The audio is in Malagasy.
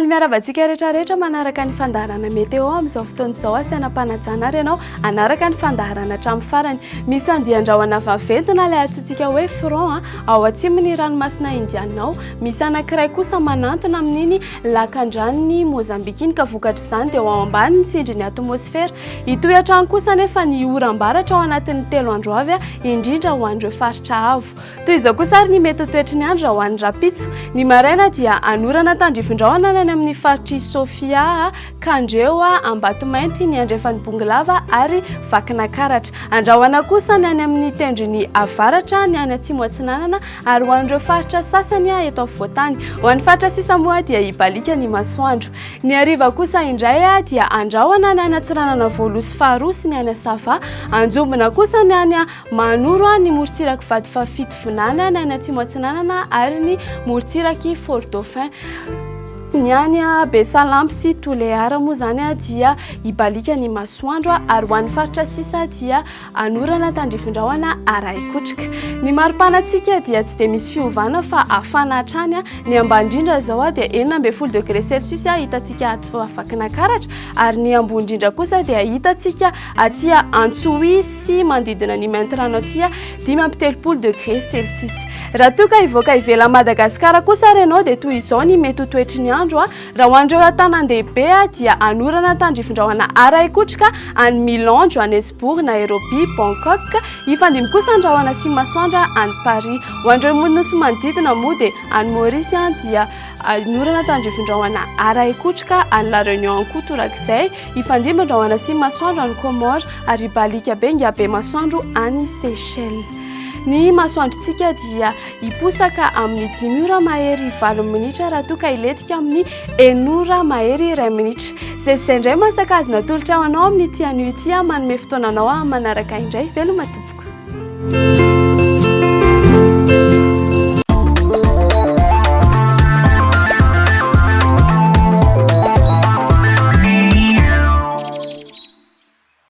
Faly miarahaba antsika rehetra rehetra manaraka ny fandaharana Météo amin'izao fotoana izao. Asaina am-panajana ary ianao hanaraka ny fandaharana hatramin'ny farany. Misy andian-drahona vaventina ilay antsointsika hoe front ao atsimon'ny ranomasina Indiana ao. Misy anankiray kosa manantona amin'iny lakandranon'i Mozambika iny ka vokatr'izany dia ao ambany ny tsindrin'ny atmosfera. Hitohy hatrany kosa anefa ny oram-baratra ao anatin'ny telo andro avy, indrindra ho an'ireo faritra avo. Toy izao kosa ary ny mety ho toetry ny andro raha ho an'ny rahampitso. Ny maraina dia hanorana tandrifin-drahona ny any amin'ny faritr'i Sofia, Kandreho, Ambatomainty, ny andrefan'i Bongolava ary Vakinakaratra. Andrahona kosa ny any amin'ny tendrony avaratra, ny any atsimo atsinanana ary ho an'ireo faritra sasany eto afovoan-tany. Ho an'ny faritra sisa moa dia hibaliaka ny masoandro. Ny hariva kosa indray dia andrahona ny any Antsiranana voalohany sy faharoa sy ny any Sava. Anjombona kosa ny any Mahanoro, ny morontsirak'i Vatovavy-Fitovinany, ny any Atsimo Atsinanana ary ny morontsirak'i Fort Dauphin. Ny any Besalampy sy Toliara moa izany dia hibaliaka ny masoandro ary ho an'ny faritra sisa dia Anorana tandrifin-drahona arahi-kotroka. Ny maripanantsika dia tsy dia misy fiovana fa hafana hatrany. Ny ambany indrindra izao dia 16 degré celsius hitantsika ato Vakinankaratra ary ny ambony indrindra kosa dia hitantsika aty Antsohihy sy manodidina ny Maintirano aty 35 degré celsius. Raha toa ka hivoaka ivelan'i Madagasikara kosa ary ianao dia toy izao ny mety ho toetry ny andro. Raha ho an'ireo an-tanàn-dehibe dia hanorana tandrifindrahona arahi-kotroka any Milan, Johannesburg, Nairobi, Bangkok. Hifandimby kosa ny rahona sy masoandro any Paris. Ho an'ireo nosy manodidina moa dia any Maurice dia hanorana tandrifindrahona arahi-kotroka, any La Réunion koa torak'izay. Hifandimby ny rahona sy masoandro any Comores ary hibaliaka be ingahy be masoandro any Seychelles. Ny masoandrontsika dia Hiposaka amin'ny dimy ora mahery valo minitra raha toa ka hilentika amin'ny enina ora mahery iray minitra. Izay sy izay indray masaka azo natolotra ho anao amin'ity anio ity aho manome fotoana anao aho manaraka indray. Veloma tompoko.